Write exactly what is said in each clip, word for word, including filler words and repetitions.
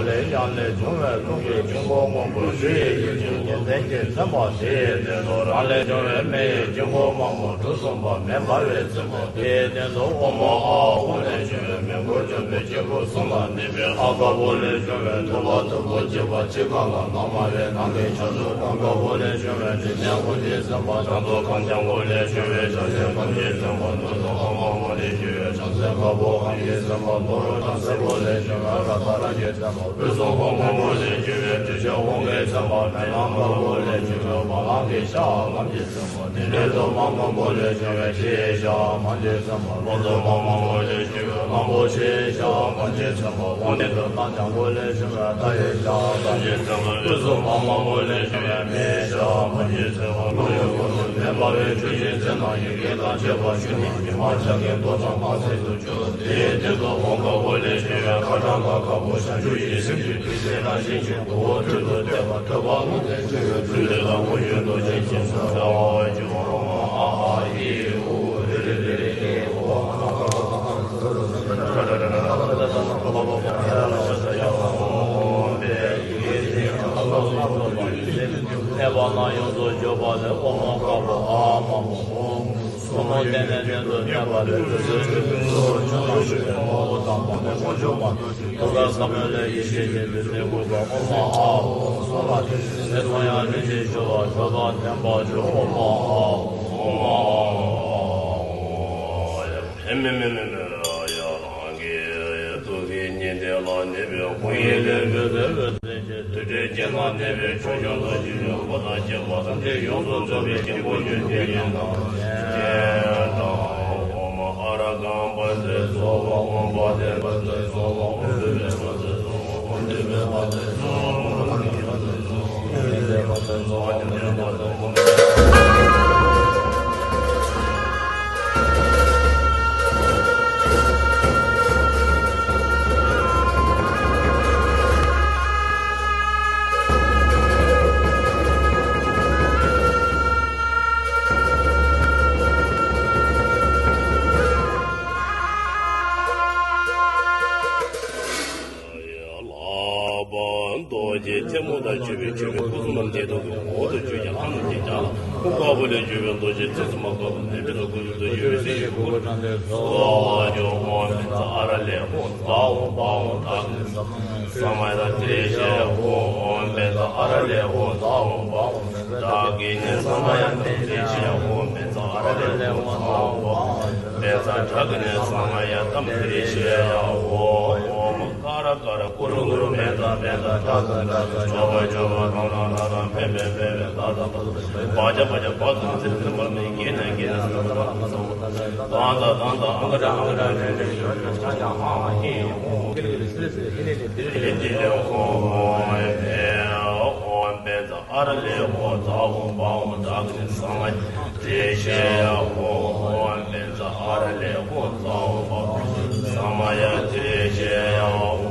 ལས་ཡང་ལས་བྱུང་བའི་རླུང་གི་དཀྱིལ་འཁོར་སྔོན་པོ་ཆུ་ཡི་དབྱིངས་ཀྱི་ཡོན་ཏན་གྱི་ཚན་པ་དེའི་སྟེང་དུ་རང་ལས་བྱུང་བའི་མེ་ཡི་དཀྱིལ་འཁོར་དམར་མོ་གྲུ་གསུམ་པ་མེ་འབར་བའི་ཚོགས་དེའི་སྟེང་དུ་ཨོཾ་ཨཱཿཧཱུྃ་ལས་བྱུང་བའི་མེ་འཁོར་བཅོམ་པའི་དཀྱིལ་འཁོར་གསུམ་ལ་གནས་པའི་ཨ་དཀར་པོ་ལས་བྱུང་བའི་ཐུབ་པ་དུམ་བུ་གཅིག་པ་གཅིག་ཁ་ལ་ནམ་མཁའ་ལས་ནམ་མཁའི་ཆར་ཆུ་དང་དཀར་པོ་ལས་བྱུང་བའི་དྲི་ལྡན་དབུ་རྩེའི་སེམས་དཔའ་བྱང་དུ་ཁམས་སྐྱབས་མགོན་ལས་བྱུང་བའི་བྱང་ཆུབ་ཁམས་ཀྱི་སེམས་དཔའ་ནུབ་ཏུ་ཨ་དམར་པོ་ལས་བྱུང་བའི་བྱང་སེམས་དཀར་པོ་ཁམས་ཀྱི་སེམས་དཔའ་ལྷོ་རུ་བྱང་སེར་པོ་ལས་བྱུང་བའི་རཀྟ་རཀྵ་གི་སེམས་དཔའ་དབུས་སུ་ཧཱུྃ་སྔོན་པོ་ལས་བྱུང་བའི་དྲི་ཆབ་ཧཱུྃ་གི་སེམས་དཔའ་མེ་ལྷ་དཀར་པོ་ལས་བྱུང་བའི་བ་ལང་གི་ཤ་ལམ་གྱི་སེམས་དཔའ། དེ་ནས་དུ་མ་སྔོན་པོ་ལས་བྱུང་བའི་ཤེས་བྱ་མ་འདྲེས་སེམས་དཔའ། ལྷོ་དུ་མ་སྔོན་པོ་ལས་བྱུང་བའི་གླང་པོ་ཆེའི་ཤ་མ་འདྲེས་སེམས་དཔའ། འོག་ནས་དུ་མ་ལྗང་གུ་ལས་བྱུང་བའི་རྟ་ཡི་ཤ་མ་འདྲེས་སེམས་དཔའ། དབུས་སུ་མ་སྔོན་པོ་ལས་བྱུང་བའི་མེའི་ཤ་མ་འདྲེས་སེམས་དཔའ། ཀླུ་ཡི་དབུས་སུ་མེ་འབར་བའི་ཁྲོད་ཀྱི་ཚེ་ན་ཡི་གེ་དང་བཅས་པ་ཞུ་ནས་ཉི་མ་འཆར་ཀའི་མདོག་ཙམ་མ་ཟད་དུ་གྱུར། དེའི་སྟེང་དུ་ཧཱུྃ་དཀར་པོ་ལས་བྱུང་བའི་ཁ་དྲག་ག་དཀར་པོ་བྱང་ཆུབ་ཡིད་བཞིན་གྱི་དུས་ཆེན་རང་བཞིན་གྱི་ངོ་བོ་སྤྲུལ་དུ་བསྟན་པ་ཐོད་པ་ལུང་བསྟན་ཆོས་ཀྱི་ཚུལ་དེ་དང་དངོས་བཞིན་དུ་བྱིན་གྱིས་བརླབ་པར་འགྱུར། ཨོཾ་ཨཱཿཧཱུྃ་ཧཱུྃ་ཧྲཱིཿ་ཧྲཱིཿ་ཧཱུྃ་ཧཱུྃ་ཧྲཱིཿ་ཧཱུྃ་ཧཱུྃ་ཧཱུྃ། གནས་པ་རྣམས་ཡོངས་སུ་གྱུར་པ་ལས་ཨོཾ་དཀར་པོ་ཨཱཿདམར་པོ་ཧཱུྃ། ཟབ་མོ་གཏན་ནས་གཏན་དུ་གནས་པ་ལས་དུས་གསུམ་ཆོས་ཀུན་གཙོ་བོར་བྱོན་པ་ཞུ་བའི་ངོ་བོ་དང་མ་མོ་དཀོན་མཆོག་མ་ཐུགས་ཀྱི་ཐུགས་ཀར་ཟབ་མོ་ལས་ཡེ་ཤེས་ཀྱི་བདུད་རྩི་འཁོར་བ་ཨོཾ་ཨཱཿཧཱུྃ་ཧཱུྃ་སོགས་ལ་ཐིམ་ཞིང་དེ་ཚོ་ཡང་རིམ་གྱིས་ཞུ་བ་ཐོས་པ་དྲན་པར་གྱུར། ཨོཾ་ཨཱཿཧཱུྃ་ཨོཾ་ཨཱཿཧཱུྃ། ཨེ་མེ་མེ་མེ་མེ་ཡ་རང་གི་ཐུགས་ཀྱི་ཉི་ཟླ་ལ་གནས་པའི་ཧཱུྃ་ཡིག་ལས་འོད་ཟེར་འོད་ཟེར། དུར་ཁྲོད་ཅན་ལ་གནས་པའི་ཕྱོགས་བཅུ་དུ་བཞུགས་པའི་འཁོར་དང་བཅས་པ་ཐམས་ཅད་ཡོངས་སུ་རྫོགས་པའི་དཀྱིལ་འཁོར་ཆོས་ཅན་ཉིད་དང་ལྡན་དང་། ཨོཾ་ཨ་ར་གཾ་བཛྲ་སྭཱ་ཧཱ། ཨོཾ་བཛྲ་བཛྲ་སྭཱ་ཧཱ། ཨོཾ་བཛྲ་བཛྲ་སྭཱ་ཧཱ། ཨོཾ་བཛྲ་བཛྲ་སྭཱ་ཧཱ། ལྷག་པར་རྡོ་རྗེ་ཐལ་མོ་དང་བཅས་པའི་མཆོད་པའི་སྐུ་གསུམ་རྣམས་བརྒྱད་སྟོང་གི་འོག་ཏུ་གྱུར་ཅིང་ལྷ་རྣམས་ཀྱི་ལྗགས་ལ། ཧཱུྃ་དཀར་པོ་ལས་བྱུང་བའི་རྡོ་རྗེ་ཐེག་མཆོག་མ་འགགས་པ་ནས་ཕྱི་དང་ཀུན་གཞི་རྡོ་རྗེ་འོད་ཟེར་གྱི་གུར་དང་ལྡན་སོགས་ལ་སྦྱོར། ཨོཾ་བཛྲ་ཨ་ར་ལས་ཧཱུྃ་ཛཿཧཱུྃ་བཿཧཱུྃ་དྷཱ་ཀི་ནི་ས་མ་ཡ་ཏྲྱ་ཤྲཱི་ཧཱུྃ། ཨོཾ་བཛྲ་ཨ་ར་ལས་ཧཱུྃ་ཛཿཧཱུྃ་བཿཧཱུྃ་དྷཱ་ཀི་ནི་ས་མ་ཡ་མེ་ཏྲྱ་ཤྲཱི་ཧཱུྃ། བཛྲ་ཨ་ར་ལས་ཧཱུྃ་ཛཿཧཱུྃ་བཿཧཱུྃ། བཛྲ་དྷཱ་ཀི་ནི་ས་མ་ཡ་ཏམ་ཏྲྱ་ཤྲཱི་ཧཱུྃ། ཨོཾ་ཀ་ར་ཀ་ར་ཀུ་རུ་ཀུ་རུ། མེ་ཏྲ་མེ་ཏྲ་ཏྲ་ཏྲ་ཏྲ་ཏྲ། མྱོ་བ་མྱོ་བ། ཏྲ་ཏྲ་ཏྲ་ཏྲ། ཕེ་ཕེ་ཕེ་ཕེ། ཏ་ཏ་ཏ་ཏ། བ་ཇ་བ་ཇ། བ་ཛ་ཛ་ཛ། བ་མེ་གེ་ན་གེ་ན། ས་ཏ་ཏ་ཏ་ཏ། དང་ཏ་དང་ཏ། ཨ་ག་ཏ་ཨ་ག་ཏ། རེ་རེ་ཤ་ཤ་ཧ་ཧ་ཧེ་ཧོ། ཧེ་ཧེ་ཧེ་ཧེ་ཧེ། ཨོཾ་བཛྲ་ཨ་ར་ལས་ཧཱུྃ་ཛཿཧཱུྃ་བཿཧཱུྃ་དྷཱ་ཀི་ནི་ས་མ་ཡ་ཏྲྱ་ཤྲཱི་ཧཱུྃ། ཨོཾ་བཛྲ་ཨ་ར་ལས་ཧཱུྃ་ཛཿཧཱུྃ་བཿཧཱུྃ་ས་མ་ཡ་ཏྲྱ་ཤྲཱི་ཧཱུྃ།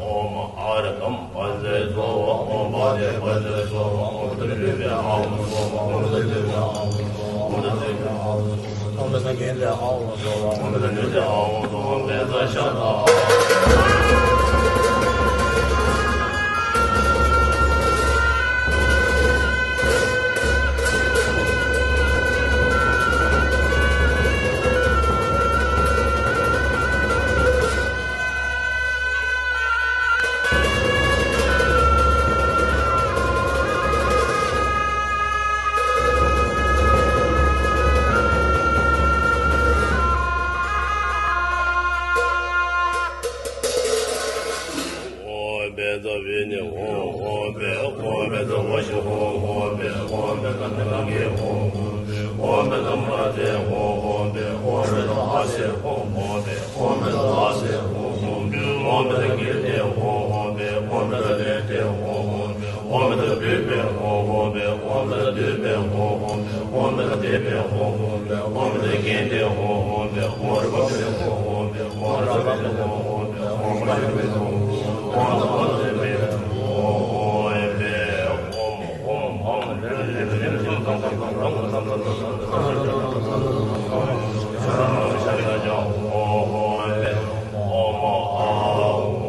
ཨོཾ་ཨ་ར་གཾ་བཛྲ་སྭཱ་ཧཱ། ཨོཾ་བཛྲ་བཛྲ་སྭཱ་ཧཱ། ཨོཾ་བཛྲ་བཛྲ་ཨཱཿཧཱུྃ་སྭཱ་ཧཱ། ཨོཾ་བཛྲ་བཛྲ་ཨཱཿཧཱུྃ་སྭཱ་ཧཱ། ཨོཾ་བཛྲ་གེ་ན་ཨཱཿཧཱུྃ་སྭཱ་ཧཱ། ཨོཾ་བཛྲ་ནུ་ཏྲ་ཨཱཿཧཱུྃ་སྭཱ་ཧཱ། ཨོཾ་བཛྲ་ཤ་ཏ་ཨཱཿཧཱུྃ། ཨོཾ་བཛྲ་བི་ནི་ཧཱུྃ་ཧཱུྃ་བྷཻ། ཨོཾ་བཛྲ་བ་ཤི་ཧཱུྃ་ཧཱུྃ་བྷཻ། ཨོཾ་བཛྲ་མི་ལ་གེ་ཧཱུྃ་ཧཱུྃ་བྷཻ། ཨོཾ་བཛྲ་མུ་ཏྲ་ཛེ་ཧཱུྃ་ཧཱུྃ་བྷཻ། ཨོཾ་བཛྲ་ཨ་སེ་ཧཱུྃ་ཧཱུྃ་བྷཻ། ཨོཾ་བཛྲ་ཨ་སེ་ཧཱུྃ་ཧཱུྃ་བྷཻ། ཨོཾ་བཛྲ་ཀིརྟི་ཧཱུྃ་ཧཱུྃ་བྷཻ། ཨོཾ་བཛྲ་ལེ་ཏེ་ཧཱུྃ་ཧཱུྃ་བྷཻ། ཨོཾ་བཛྲ་བི་པེ་ཧཱུྃ་ཧཱུྃ་བྷཻ། ཨོཾ་བཛྲ་དུ་པེ་ཧཱུྃ་ཧཱུྃ་བྷཻ། ཨོཾ་བཛྲ་ཏེ་པེ་ཧཱུྃ་ཧཱུྃ་བྷཻ། ཨོཾ་བཛྲ་ཀེ་ཏེ་ཧཱུྃ་ཧཱུྃ་བྷཻ། ཨོཾ་ར་བ་པེ་ཧཱུྃ་ཧཱུྃ་བྷཻ། ཨོཾ་ར་བ་པེ་ཧཱུྃ་ཧཱུྃ་བྷཻ། ཨོཾ་བཛྲ་བ་ཛྲ་པེ་ཧཱུྃ་ཧཱུྃ་བྷཻ། ཨོཾ་ཧཱུྃ་ཧཱུྃ་ཧཱུྃ་ཧཱུྃ་བྷཻ། ཨོཾ་ཨཱཿཧཱུྃ་ཧཱུྃ་བྷཻ། ཨོཾ་ཨཱཿཧཱུྃ་ཧཱུྃ་བྷཻ།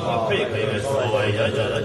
ཨོཾ་ཨརྒྷཾ་བཛྲ་སྭཱ་ཧཱ། ཨོཾ་བཻ་བཻ་བཛྲ་སྭཱ་ཧཱ། ཨོཾ་བཻ་བཻ་བཛྲ་སྭཱ་ཧཱ། ཨོཾ་བཻ་ས་བི་བྷཾ་བཛྲ་སྭཱ་ཧཱ། ཨོཾ་བཻ་ས་ཏི་བྷཾ་བཛྲ་སྭཱ་ཧཱ། ཨོཾ་བཻ་ས་ཏེ་བྷཾ་བཛྲ་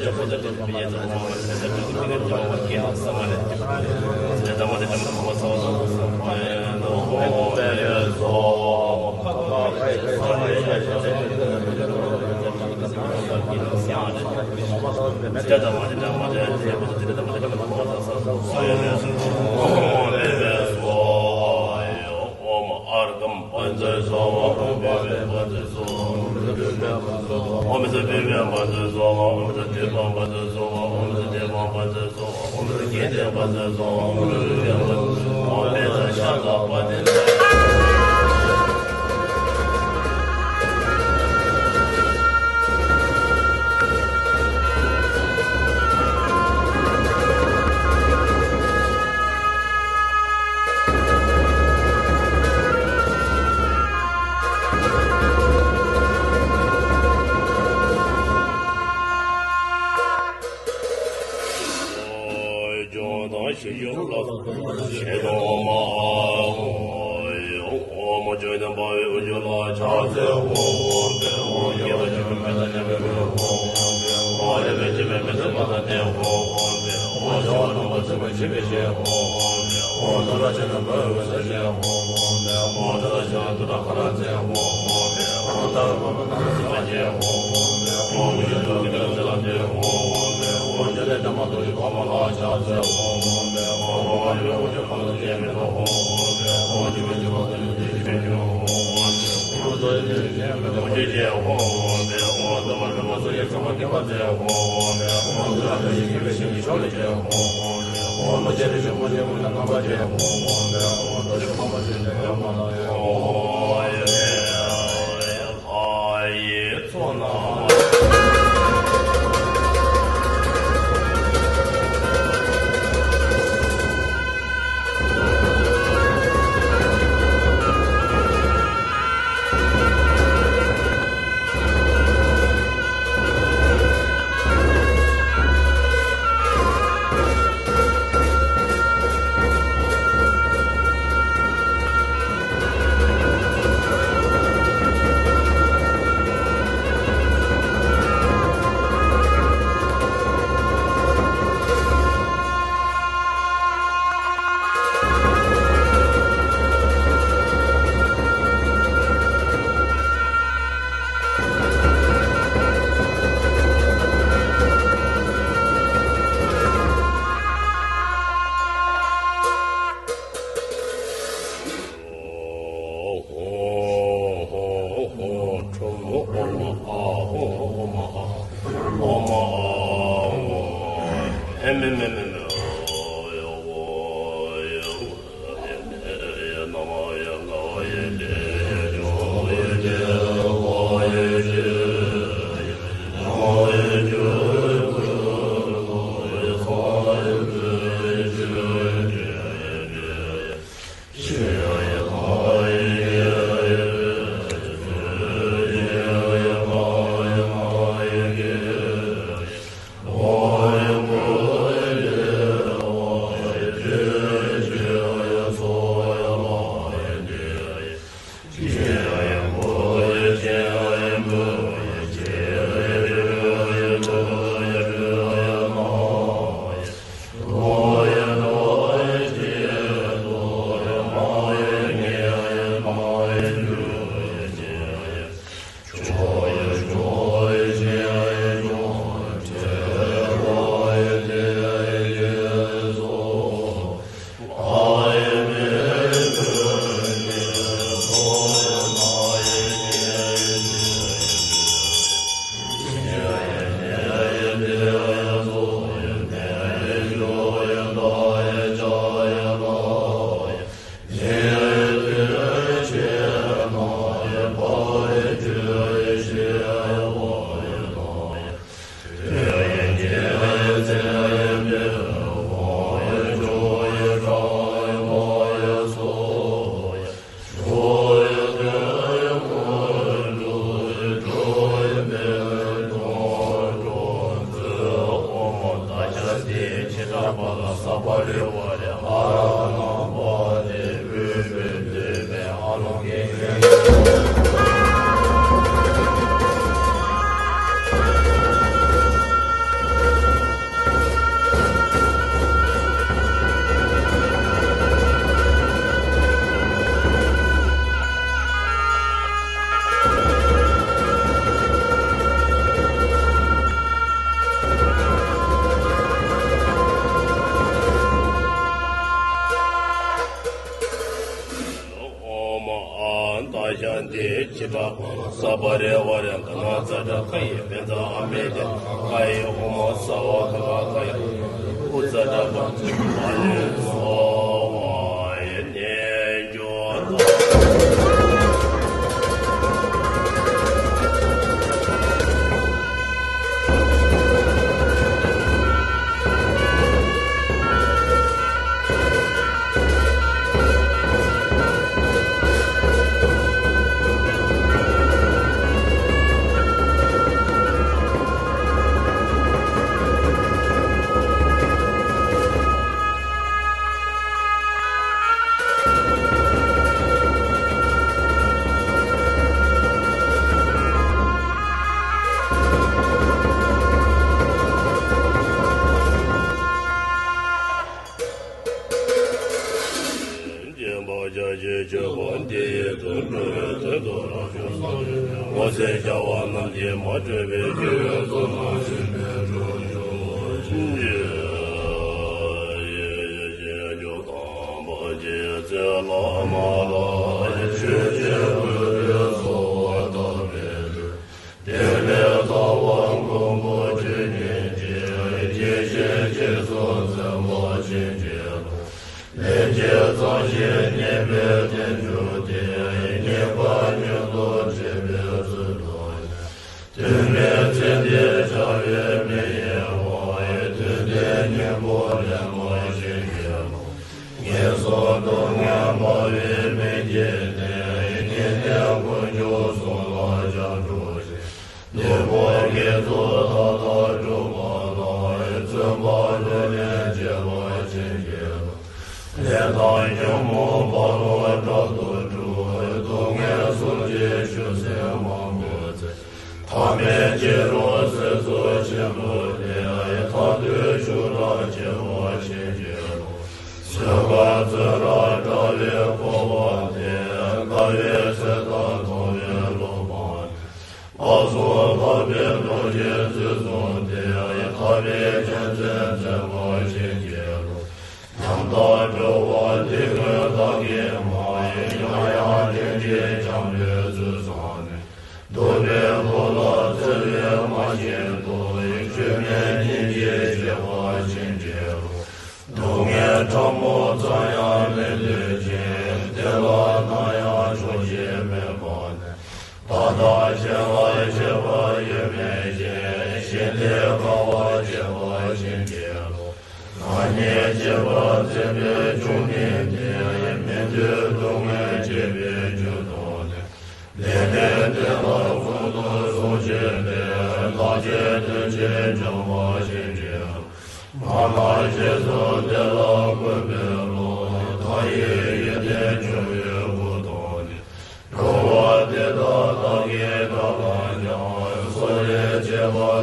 སྭཱ་ཧཱ། ཨོཾ་བཻ་ས་ཀེ་ཏེ་བཛྲ་སྭཱ་ཧཱ། ཨོཾ་བཻ་ས་རུ་ཏེ་བཛྲ་སྭཱ་ཧཱ། ཨོཾ་བཻ་ས་ཤ་ཀ་པ་ཏི། ལྗོན་དང་ཞིང་ལ་ཞེས་དང་མ། ཨོ་མ་བཅོམ་ལྡན་འབར་བའི་དབུ་རྒྱུད་ལ་ཕྱག་འཚལ་ཧོ་ཧོ་ཧོ། ཨོ་རྒྱས་པ་ཆེན་པོའི་མེ་ལྟར་མཉམ་པའི་སྐུ་ལ་ཧོ་ཧོ་ཧོ། ཨོ་ལེགས་པའི་སྤྱན་མའི་མེ་ཏོག་པ་དང་ལྡན་ཧོ་ཧོ་ཧོ། ཨོ་བྱེ་བ་རྣམ་པར་འཚེ་བ་ཞི་བའི་ཞིང་ཧོ་ཧོ་ཧོ། ཨོ་འདོད་ཆགས་ཞེ་སྡང་འབར་བའི་འོད་ཟེར་ཅན་ཧོ་ཧོ་ཧོ། ཨོ་འདོད་ཆགས་ཞེ་སྡང་དུད་འགྲོ་ཁ་རག་ཅན་ཧོ་ཧོ་ཧོ། ཨོ་ལྟ་བ་མ་བཏང་སེམས་ཅན་ཧོ་ཧོ་ཧོ། ཨོ་མི་མཇེད་དུ་ཀུན་ཏུ་བརྩེ་བ་འདུད་ཧོ་ཧོ་ཧོ། ཨོ་འཇིག་རྟེན་དྲི་མ་གདུང་བའི་ཕ་མ་ལ་ཕྱག་འཚལ་ཧོ་ཧོ་ཧོ། ཨོ་འོ་མ་ཡུ་བའི་དབུ་རྒྱུད་ཁམས་གསུམ་སྐྱེ་མེད་དོ་ཧོ་ཧོ་ཧོ། ཨོ་འཇིགས་པའི་འཇིགས་པ་སེལ་བའི་ཏིང་འཛིན་ཆེན་པོ་ཧོ་ཧོ་ཧོ། ཨོ་རྡོ་རྗེ་གདན་ནས་བརྒྱན་པའི་རྡོ་རྗེ་ཅན་ཧོ་ཧོ་ཧོ། ཨོ་གདོང་པ་སྔོན་པོ་སོགས་ཀྱི་མཚན་མ་མཁྱེན་པ་མཛད་ཧོ་ཧོ་ཧོ། ཨོ་ཏུ་ཏྲ་ཏ་ཡི་མཁས་པའི་ཞིང་གི་ཕྱོགས་ལས་སྐྱེས་ཧོ་ཧོ་ཧོ། ཨོ་ལོ་ཀྱ་རི་ཆེན་པོ་ཆེན་པོ་ལ་རྣམ་པར་བཅས་ཧོ་ཧོ་ཧོ། ཨོ་རྡོ་རྗེ་ཕག་མོ་ཆེན་པོ་ལ་ཡོད་མ་ལ་ཡོད་ཧོ་ཧོ་ཧོ། ཨ་ཡེ་ཚོ་ན། ཨོཾ་ཨཱཿཧཱུྃ་ཏ་ཤཱནྟི་ཙྪ་ཏ་ས་པ་རི་ཝཱ་ར་ག་ན་ཙྪ་ཏ་ཁ་ཡེ་བཛྲ་ཨ་མི་ཏྲ་ཁ་ཡེ་ཨོཾ་ས་ཝ་ཏ་ཁ་ཡེ་ཨུ་ཙྪ་ཏ་པ་ཙྪ་ཏ་ལ་སོ་ཧ་ཡེ་ནེ་ཇོ་ཏ། སྦྱིན་པ་བྱ་ཕྱིར་སྤྱོད་པ་འདི་ཡི་དོན་སྒྲུབ་པའི་དོན་དུ་རང་བྱུང་སངས་རྒྱས་འོད་གསལ་རྒྱལ་བ་རྣམས་ཀྱིས་མ་གྲུབ་པའི་སྤྱོད་ཡུལ་གཙོ་ན་བྱིན་པའི་འགྲོ་ཕྱོགས་ཕྱིན་ཅི། ཡེ་ཤེས་ཀྱི་ཐམས་ཅད་ཚེ་ལ་མ་ལ་ཆོས་ཀྱི་སྐུ་སྟེ་གསོལ་བ་བཏབ་པའི་ཚེ། དེ་ལས་ལྟ་བ་མགོན་པོ་ཆོས་ཉིད་ཀྱི། ཡེ་ཤེས་ཀྱི་གསུང་ཚན་པ་ཕྱིན་ཅི་ལོ། ལས་ཀྱི་རྩ་ཤེས་རྙེད་པའི་རྟེན་འབྱུང་སྟེ། རྙེད་པ་ཉིད་དུ་བྱེད་པའི་ཚུལ་དུ་ཡང་། ཐོག་མའི་ཚེ་འདིར་བྱ་བའི་མིང་ཡིན་པ། དུས་མཐའི་གཉེན་པོ་ལེན་པ་ཕྱིན་ཅི་ལོ། ངན་སོང་སྡུག་བསྔལ་སྨྲ་བའི་མིང་གིས་ནི། ཉན་ཐོས་དཀོན་མཆོག་གསུམ་ལ་སྐྱབས་འགྲོ་ཞིང་། ནུས་པ་དགེ་ཚོགས་མཐའ་དག་སྒྲུབ་པ་དང་། བརྩོན་པ་ལྷུར་ལེན་བྱེད་པ་ཕྱིན་ཅི་ལོ། ལས་དང་ཉོན་མོངས་ཕ་རོལ་ཕྲག་ཏུ་འགྲོ། སྡུག་བསྔལ་གསུམ་གྱི་ཆུ་སྲིན་མང་པོའི་ཚེ། ཐ་མལ་སྐྱེ་རུང་སྲིད་མཚོ་ཆེན་པོ་ལས། ཐར་འདོད་ཕྱུག་དང་སྐྱེ་བ་ཕྱིན་ཅི་ལོ། ཚོད་དཀའ་བཙོན་རར་བཀྲ་བའི་འཁོར་བ་འདས། དཀའ་བའི་ཚེ་དང་ཐོབ་པའི་བློ་སྤངས་ནས། བསྔོ་སྦྱིན་བསླབ་པའི་རྡོ་རྗེའི་ཚུལ་བཟུང་སྟེ། ཐར་པའི་རྒྱལ་མཚན་འཛིན་པ་ཕྱིན་ཅི་ལོ། ཉམས་དང་སྤྲོ་བ་དེ་ཀུན་བདག་གིས་མ་ཡིན། ཡང་ཡང་སྙིང་རྗེས་བསྐྱངས་པའི་ཚུལ་བཟུང་ནས། སྡུག་པའི་ཁོ་ལ་བརྩེ་བས་མ་བྱིན་ཏོ། སྐྱོན་མེད་སྙིང་རྗེའི་སྐྱེ་བ་ཕྱིན་ཅི་ལོ། སྡུག་བསྔལ་ཕྲ་མོ་ཙམ་ཡང་མི་འདོད་ཅིང་། དེ་ལ་སྣང་ཡང་ཆོག་ཤེས་མེད་པ་ནས། བདག་དང་གཞན་ལ་ཁྱད་པར་ཡོད་མེད་ཅིང་། གཞན་ལས་དགའ་བ་སྐྱེ་བ་ཕྱིན་ཅི་ལོ། རང་ཉིད་གཅེས་པར་འཛིན་པའི་བཅུད་ནི་དེ། མི་འདོད་སྡུག་བསྔལ་སྐྱེ་བའི་རྒྱུ་དང་ནི། ལས་ངན་འདི་དག་ཀུན་ཏུ་བཟུང་བྱས་ཏེ། བདག་གི་དོན་ཆེན་སྦྱངས་པ་ཕྱིན་ཅི་ལོ། སྔར་ན་རྗེ་བཙུན་དེ་ལ་གུས་པས་ལོ། མཐའ་ཡས་ཡོན་ཏན་འབྱུང་བའི་སྐུ་དང་ནི། འགྲོ་བ་དེ་དག་བདག་གིས་བཀྲ་ལ་སྦྱངས། སོག་ལེའི་བྱེད་པ་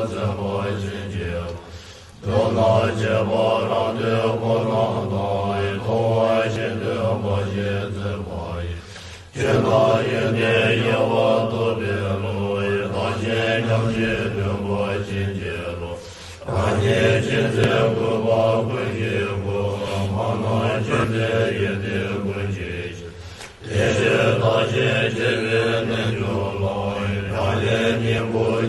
འཛིན་པ་ཕྱིན་ཅི་ལོ། མདོར་ན་བྱེད་པ་རང་དོན་ཁོ་ན་དང་། མཐོང་བ་གཞན་དོན་འབའ་ཞིག་འཛིན་པ་ཡིས། ཀུན་བརྟགས་ཡོན་ཏན་གཡེང་བ་རྟོགས་པའི་བློ། བདག་གཞན་མཉམ་བརྗེས་སྟོན་པ་ཕྱིན་ཅི་ལོ། རང་ཉིད་གཅེས་འཛིན་རྒུད་པ་ཀུན་གྱི་སྒོ། སྨྲ་ན་གཅེས་འཛིན་ཡོན་ཏན་ཀུན་གྱི་གཞི། དེ་ཕྱིར་བདག་གཞན་གཅེས་པའི་རྣལ་འབྱོར་ལ། བགྲང་ལས་སྙིང་པོ་